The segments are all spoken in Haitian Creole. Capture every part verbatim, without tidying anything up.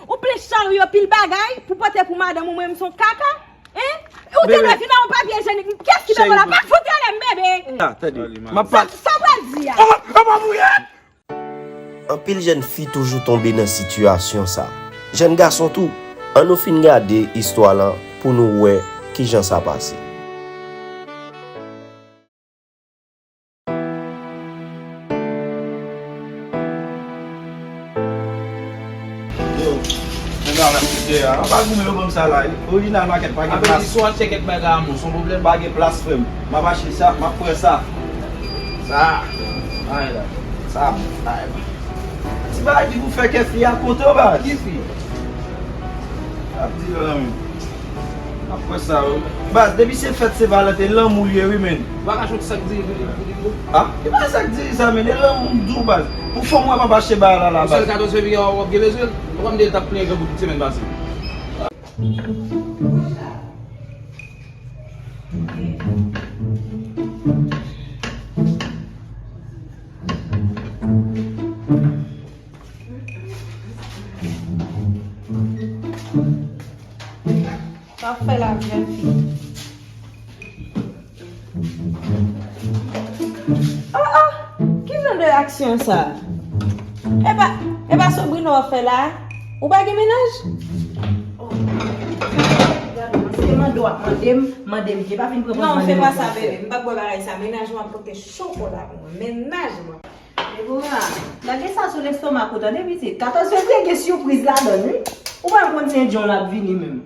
Ou plis charyo, pil bagay pou pote pou madanm ou, mwen menm se yon kaka? Hein? Ou te dwe vin ak yon papye ijenik. Kiyès ki ba w la? Pa fout rele m bebe. Ah, tande. M ap pale. Sa w pral di a? Anpil jèn fi toujou tonbe nan sitiyasyon sa. Jèn gason tou. Ann nou fin gade istwa lan pou nou wè kijan sa pase. Yo, men bagay la, mesye a. Anba goumen yo ban m sa la. Original market, pa gen plas. Apre si w ap cheke bagay a, mon, se yon pwoblèm. Pa gen plas, frè m. M ap achte sa, m ap pran sa. Sa. Ay la. Sa. Ay la. Ti bagay ki pou fè kè fi a kontan, baz. Ki fi? Ap di yo la, men. Ap wè sa, wi. Baz, depi se fèt Sen Valanten, lanmou l ye, wi, men. Ou pa ka chonje sa k diri pou li, pou li gwo. Ah, ki pa sa k diri sa, men? E lanmou m di w, baz. Pou fanm w ap achte bagay la, la, baz. Sèl katòz fevriye a w ap gen bezwen l. Ou pa m di l t ap plen grangou tout semèn pase. Sa w ap fè la, jèn fi? Oh, oh! Ki jan de aksyon sa? E pa, e pa sobrino w ap fè la? Ou pa gen mennaj? Oh, gade, se mande w ap mande m, mande m byen, pa vin pran pòz mande m. Non, fè pa sa, bebe. M p ap bwè bagay sa. Mennaj mwen ap pote chokola pou mwen. Mennaj mwen. Debora, lage sa sou lestomak ou tande pitit. Katòz fevriye gen sipriz ladann wi. Ou pa konn si endyen w la ap vini menm.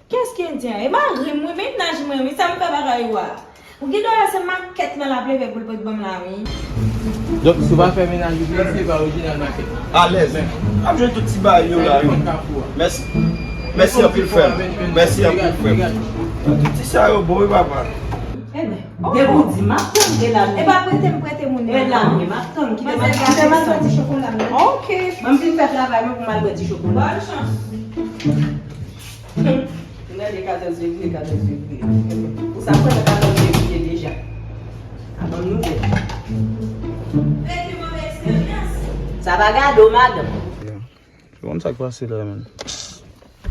Kiyès ki endyen an? E mari m wi, mennaj mwen wi, sa m fè bagay ou a? Ou gen dwa wè se makèt lan l ap leve pou l pot ban m la wi. Donk, si w pa fè mennaj ou plezi, e pa orijinal makèt. Alèz. M ap jwenn tout ti bagay yo la wi. Mèsi. Mèsi anpil frè m. Mèsi anpil frè m. Tout ti sa yo bon wi papa. Ebyen, depi w di m ap tann, e la m ye. E pa prete m prete moun nan. E la m ye, m ap tann. Kite m al, kite m al bwè ti chokola m nan. Ok. Ban m fin fè travay mwen pou m al bwè ti chokola. Bòn chans. Gade katòz fevriye, katòz fevriye. Ou sa kwè nan katòz fevriye deja. A ban m nouvèl. Rete move eksperyans. Sa pa gade w, madanm. Ou konn sa k pase la, menn?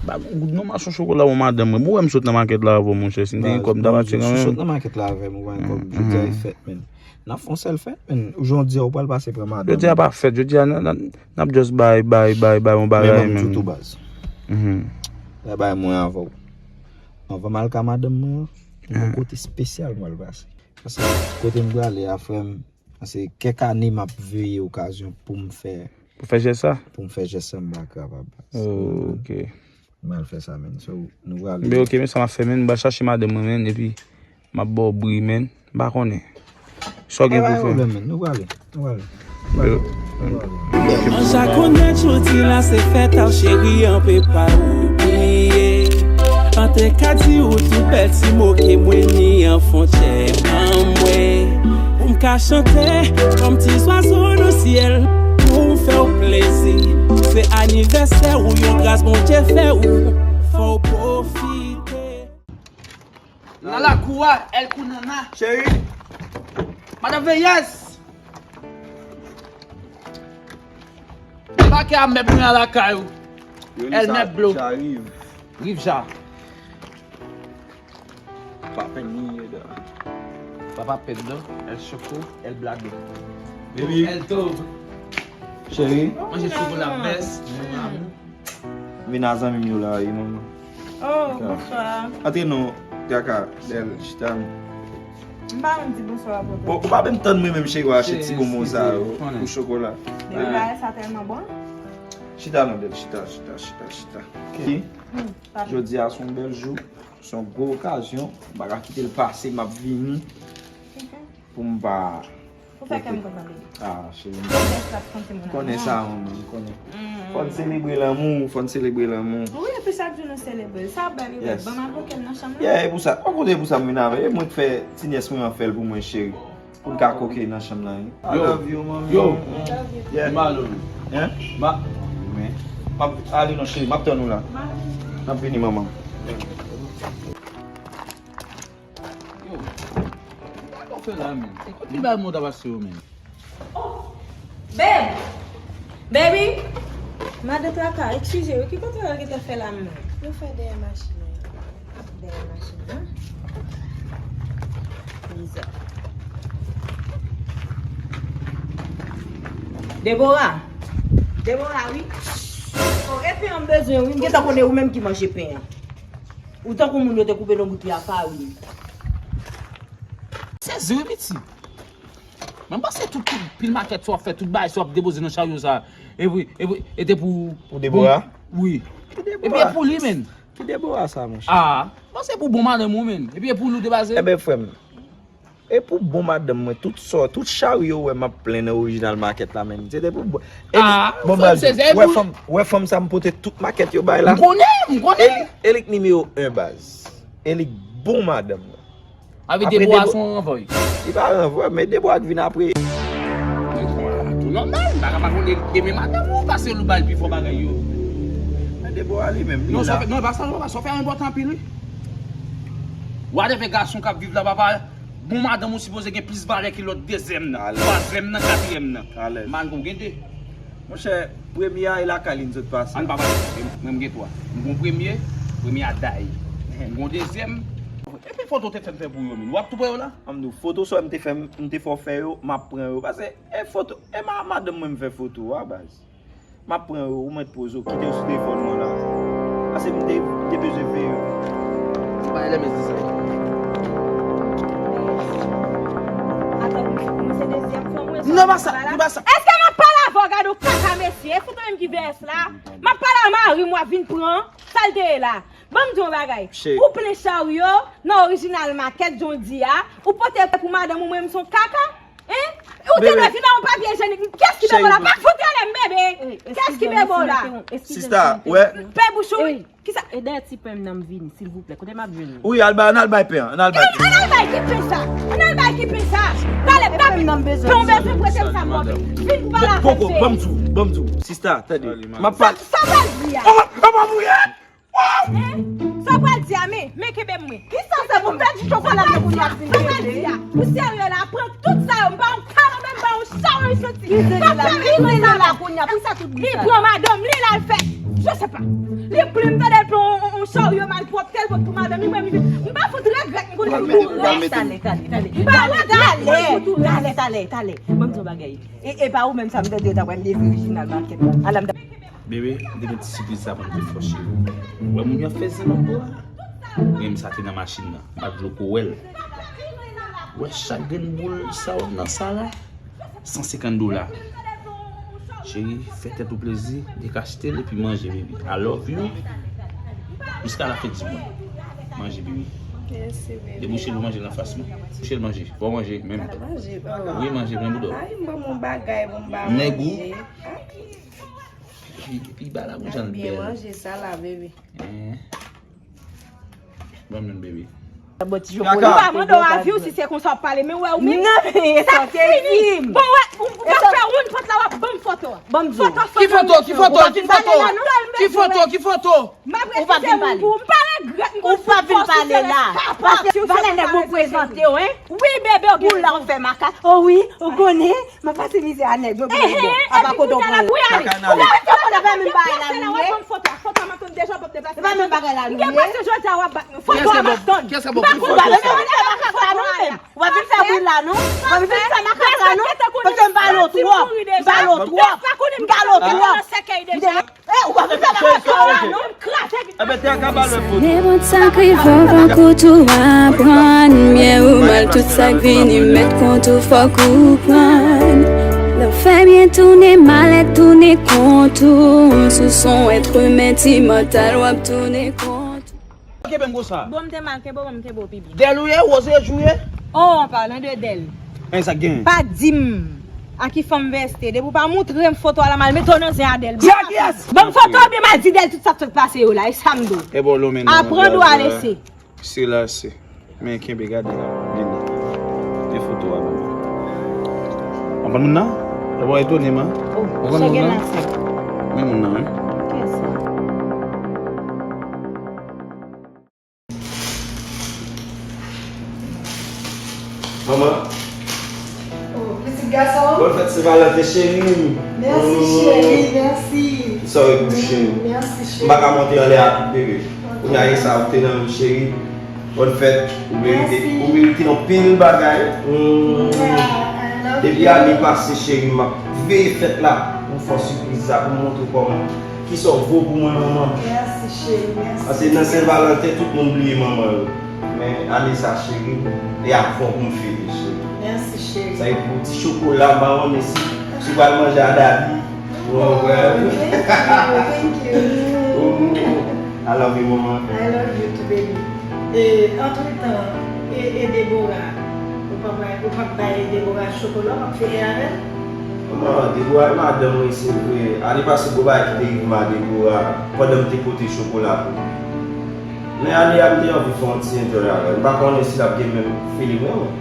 Pa gon goud non, m ap achte yon chokola pou madanm mwen. Bon, ou wè m sot nan makèt la avè w, monchè. Si m te gen kòb, m t ap achte kanmenm. Si w sot nan makèt la avè m, ou pa gen kòb, jodi a e fèt, menn. N ap fè yon sèl fèt, menn. Jodi a, ou pral pase pran madanm. Jodi a pa fèt, jodi a, n, n, n ap just bay, bay, bay, bay yon bagay, menn. Men ban m di w tou, baz. Bay, bay mwen avè w. Anvan m al ka madanm mwen an, yon kote espesyal m pral pase. Paske kote m prale a, frè m, se kèk ane m ap veye okazyon pou m fè Pou fè jès sa? Pou m fè jès sa, m pa kapab. Oh, ok. M al fè sa, menn. So, nou prale. Men ok, men sa m ap fè, menn. M pral chache madanm mwen, menn, epi m ap ba w bri, menn. M pa konnen. Sa w gen pou w fè? Pa gen pwoblèm, menn. Nou prale. Nou prale. Nou prale. An Jakonèt jodi la se fèt a w cheri, an pe pa oubliye. An te ka di w tou bèl ti mo ke mwen ni an fon tchè anmwe. Pou m ka chante kòm ti zwazo nan syèl, pou m fè w plezi. Se anivèsè ou, yon gras Bondye fè ou, fò w pwofite. Nan lakou a, El Kounana. Cheri. Madan Veyès. Debake a mèb mwen an lakay ou. El Mèb Blo. Rive ja. Papa Pineda. Papa Pineda, El Choco, El Blado. Baby. El Tov. Cheri. Manje chokola bès. Vin a zanmi m yo la, wi, manman. Oh, bonswa. Antre non, kaka, bèl, chita. M pa konn di bonswa pou ou. Bon, ou pa menm tann mwen menm, cheri, w achte ti bonbon sa yo pou chokola. Depi bagay sa tèlman bon. Chita non, bèl, chita, chita, chita, chita. Ok. Jodi a se yon bèl jou, se yon gwo okazyon, m pa ka kite l pase, m ap vini pou m pa Ou fè kè m kontan, baby. Ah, cheri. Ou fè sa, m santi moun. Konnen sa, manman, m konnen. Fò n selebre lanmou, fò n selebre lanmou. Wi, epi chak jou nou selebre l. Sa bèl, wi, ban m avoke m nan chanm nan. Yeah, e pou sa. Ou konnen e pou sa m vin avè. E mwen k fè ti nyès mwen an fè l pou mwen, cheri. Pou n ka koke nan chanm nan, wi. I love you, manmi. Yo. Yeah. M ale wi. Hein? M ap ale non, cheri. M ap tann ou la. M ap vini, manman. Yo, sa w fè la, menn? Ki bagay mwen ta pase yo, menn? Oh! Babe! Baby! Madan Traka, eskize wi, ki kote w al gentan fè la menm? Nou fè dèyè machin nan. Dèyè machin nan. Mizè. Debora! Debora, wi. Oh, e pen an m bezwen, wi. M gentan konnen ou menm ki manje pen an. Ou tankou moun yo te koupe nan bout li apa, wi. Sezi, wi, piti. Mwen panse tout, tout pil makèt sa w ap fè, tout bagay sa w ap depoze nan charyo sa, e pou, e pou, e te pou... Pou Debora? Wi. Ki Debora? Epi e pou li, menn. Ki Debora sa, monchè? Ah, mwen panse pou bon madanm ou, menn. Epi e pou li w te baze. Enben, frè m, e pou bon madanm mwen, tout sa, tout charyo ou wè m ap plen nan Original Market la, menn. Se te pou bon. Ah, bon, baz, wè fanm, wè fanm sa m pote tout makèt yo bay la. M konnen, m konnen. Elik, Elik nimewo en, baz. Elik bon madanm mwen. Avè Debora se yon ranvòy. Li pa ranvòy, men Debora k vin apre. Tou nòmal, m pa ka pa konn Elik renmen madanm ou, paske ou ba l pi fò bagay yo. Men Debora li menm, li la. Non, sa w fè, non, e pa sa, non, sa w fè a enpòtan anpil, wi. Whatever gason k ap viv la, papa, bon madanm ou sipoze gen plis valè ke lòt dezyèm nan, twazyèm nan, katriyèm nan. Alèz. Malgre w gen de. Monchè, premye a e lakay li n sot pase. Ann pa pale, mwen m gen twa. M gon premye, premye a day. M gon dezyèm. Epi foto w te fè m fè pou yo, menn. W ap tou pran yo la? An m di w, foto sa m te fè, m te fè w fè yo, m ap pran yo. Paske, e foto, e ma-, madanm mwen m fè foto a, baz. M ap pran yo, ou mèt poze w, kite yo sou telefòn mwen la. Paske m te, te bezwen veye yo. Bay lè mezi sa. Atann, mwen se dezyèm fanm mwen. Non, pa sa, li pa sa. Èske m ap pale avè w, gade w kaka mesye, e fout ou menm ki V S la? M ap pale a mari m, w ap vin pran, sa l te ye la. Ban m di w yon bagay. Ou plen charyo nan Original Market jodi a, ou pote pou madanm ou, mwen m se yon kaka? Hein? Ou te dwe vin ak yon papye ijyenik. Kiyès ki bebe w la? Pa fout rele m bebe. Kiyès ki bebe w la? Sista, wè. Pe bouch ou. Kisa? E dèyè ti pen m nan m vini, silvouplè. Kote m ap jwenn li? Wi, al bay, ann al bay pen an, ann al bay pen an. Ann al bay ki pen sa? Ann al bay ki pen sa? Talè, talè, pen w bezwen prete m sa m ba w. Vin pou pale avè m. Poko, ban m di w, ban m di w. Sista, tande. M ap pale. Sa w pral di a? Oh, oh, mwen mouri. Hein? Sa w pral di a, men, men kenbe m, mwen. Kisa se pou m pèdi chokola m nan kounye a vin kenbe? Ou serye la, pran tout sa yo, m pa yon kalòt, m pa yon chawony soti. Ki zele la, ki zele la kounye a, pou sa tout bri sa? Li pran madanm li, l al fè, je sais pas. Li plen, m tande l pran yon, yon, yon charyo malpwòpte, l pot pou madanm li, mwen, m pa fout regrèt, m konn fout tou rès. Talè, talè, talè. M pa regrèt, m konn fout tou rès. Talè, talè, talè. Ban m di yon bagay. E, e pa ou menm sa m tande yo ta pral leve Original Market la. Ala m ta Bebe, m te gen ti sipriz sa pou m te fè w, cheri. Ou wè moun yo ap fè zen lòt bò a? Menm sa te nan machin nan. M pa t vle w ko wè l. Ou wè chak grenn boul sa w nan sa la? San senkant dola. Cheri, fè tèt ou plezi, dekachte l epi manje, bebe. I love you. Jiska la fen di mwa. Manje, bebe. Debouche l, manje l anfas mwen. Debouche l, manje. Fò w manje, menm. Wi, manje, pran bouda w. Ay, m ban m yon bagay pou m pa manje. Nèg ou. Epi, epi ba la pou jan l bèl. Byen manje sa la, bebe. Eh. Ban m youn, bebe. Ou pa mande w avi w si se konsa w ap pale, men wè ou menm. Non, men sa fini. Bon, wè, ou, ou pa fè woun pòt la, w ap ban m foto a. Ban m di w. Foto, foto. Ki foto, ki foto, ki foto? Ki foto, ki foto? M ap refize woun pou ou. M pa regrèt, m konn fout fò sou tèlè. Paske valè nèg ou prezante w, hein? Wi, bebe, ou gen rezon. Ou la w fè makak. Oh wi, ou konnen. M ap pase mizè a nèg mwen pou nèg bò. Apa kote w pran l? Ou pa menm bagay la nou ye. Foto a, foto a, m ap tann deja w p ap deplase. E pa menm bagay la nou ye. M gen enpresyon jodi a w ap bat nou. Foto a m ap tann. M pa konn bat nou. Ou pa vin fè bri la non. Ou pa vin fè makak la non. Paske m pale w twòp. M pale w twòp. M pale w twòp. Eh, ou pa vin fè makak la non. Enben, te a ka ba lè foto. Nenpòt sa k rive w, fòk ou tou aprann. Byen ou mal, tout sa k vini, mèt kont ou, fòk ou pran. Lè w fè byen tounen, malèt tounen kont ou. Si w se yon èt imen, ti mòtal, w ap tounen kont ou. Kenbe m konsa. Bon, m te mal kenbe w, bon, m kenbe w pi byen. Dèl ou ye, Wozej ou ye? Oh, an palan de Dèl. Men sa k genyen? Pa di m a ki fanm vèste. Depi w pa montre m foto a la, m al mete w nan zen a Dèl. Di a kiyès? Ban m foto a oubyen m al di Dèl tout sa k sot pase yo la, e sa m di w. E bon, lonmen non. Aprann dwa lese. Se la se. Men kenbe, gade la. Vini. Men foto a, bebe. Konprann moun nan? E bon, etone m, an. Oh, konprann moun nan? Men moun nan, wi. Kiyès sa? Manman. Oh, pitit gason. Bòn fèt Sen Valanten, cheri. Mèsi, cheri, mèsi. Sorry pou cheri. M pa ka monte anlè a tout bebe. Kounye a e sa ou te nan menm cheri. Bòn fèt, ou merite, ou merite anpil bagay. Depi ane pase cheri, m ap veye fèt la pou fè sipriz sa, pou m montre w kòman. Kisa w vo pou mwen manman. Paske nan Sen Valanten tout moun bliye manman yo. Men ane sa cheri, e avè w pou m fete cheri. Sa e pou ti chokola, m pa konnen si, si w pral manje a Daddy. Ou konprann? I love you, mama. E antretan, e, e Deborah, ou p ap bay, ou p ap bay Deborah chokola, w p ap fete avè l? Mama, Deborah e madanm mwen, se vre. Ane pase, gwo bagay ki te rive m a Deborah, pandan m te pote chokola pou li. Men ane a, m te anvi fè yon ti enjoy avè l. M pa konnen si l ap gen menm feeling nan mwen.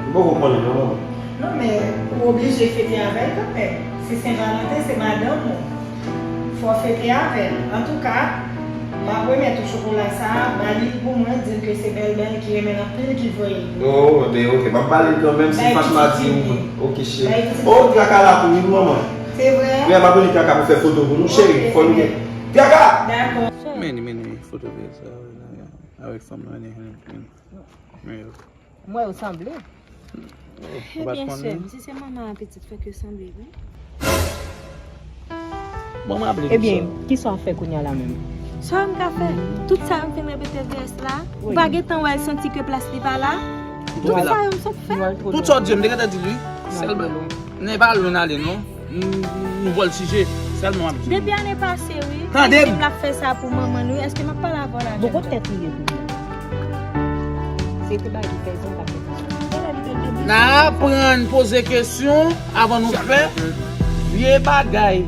M poko konnen non, mama. Non, men ou oblije fete avè l kanmenm. Se Sen Valanten, se madanm ou. Fò w fete avè l. Antouka, m ap remèt ou chokola sa a, ba li l pou mwen, di l ke se Bèlbèl ki renmen l anpil ki voye l. Oh, ebyen, ok. M ap ba li l kanmenm, si Fatma di wi. Ok, cheri. Oh, Traka la tou, wi, manman. Se vre? Wi, m ap rele Traka pou fè foto pou nou, cheri. Fò nou gen. Traka! Dakò. Men, men, men, foto vre sa, avèk fanm nan, men, men, men. M wè yo sanble. Ebyen, sè m, si se manman a pitit, fòk yo sanble, wi. Manman ap vle di sa. Ebyen, kisa w ap fè kounye a la menm? Sa m ka fè? Tout sa yo m fin repete V S la, ou pa gentan wè l santi ke plas li pa la? Tout sa yo m sot fè. Tout sa w di yo, m te gentan di l, wi. Sèlman, n pa lwen ale, non. Nou, nou vòltije. Sèlman m ap di nou. Depi ane pase, wi. Tande m. Li di m l ap fè sa pou manman l, wi. Èske m ap pale avè w la? Bon, kot tèt li ye pou mwen? Se te bagay ki fè zan pa fè. N a aprann poze kesyon avan nou fè vye bagay.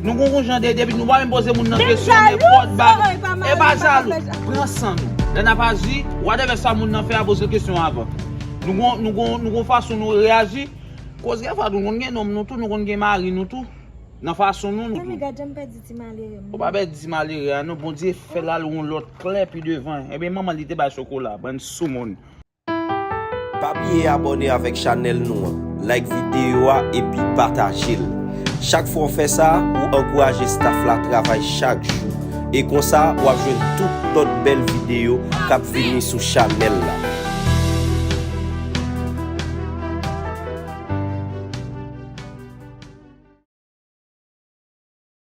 Nou gon gon jan de depi nou pa menm poze moun nan kesyon nenpòt bagay. E pa jalou. Pran san nou. Lè n ap aji, whatever sa moun nan fè a, poze l kesyon avan. Nou gon, nou gon, nou gon fason nou reyaji. Koz gen fwa tou, nou konn gen nonm nou tou, nou konn gen mari nou tou. Nan fason nou, nou tou. Tande, gad jan m pèdi ti malere m. Ou pa pèdi ti malere a, non. Bondye fè l al yon lòt klè pi devan. Ebyen, manman li te bay chokola, bann soumoun. Pa bliye abòne avèk chanèl nou an, like videyo a epi pataje l. Chak fwa w fè sa, ou ankouraje staff la travay chak jou. E konsa, w ap jwenn tout lòt bèl videyo k ap vini sou chanèl la.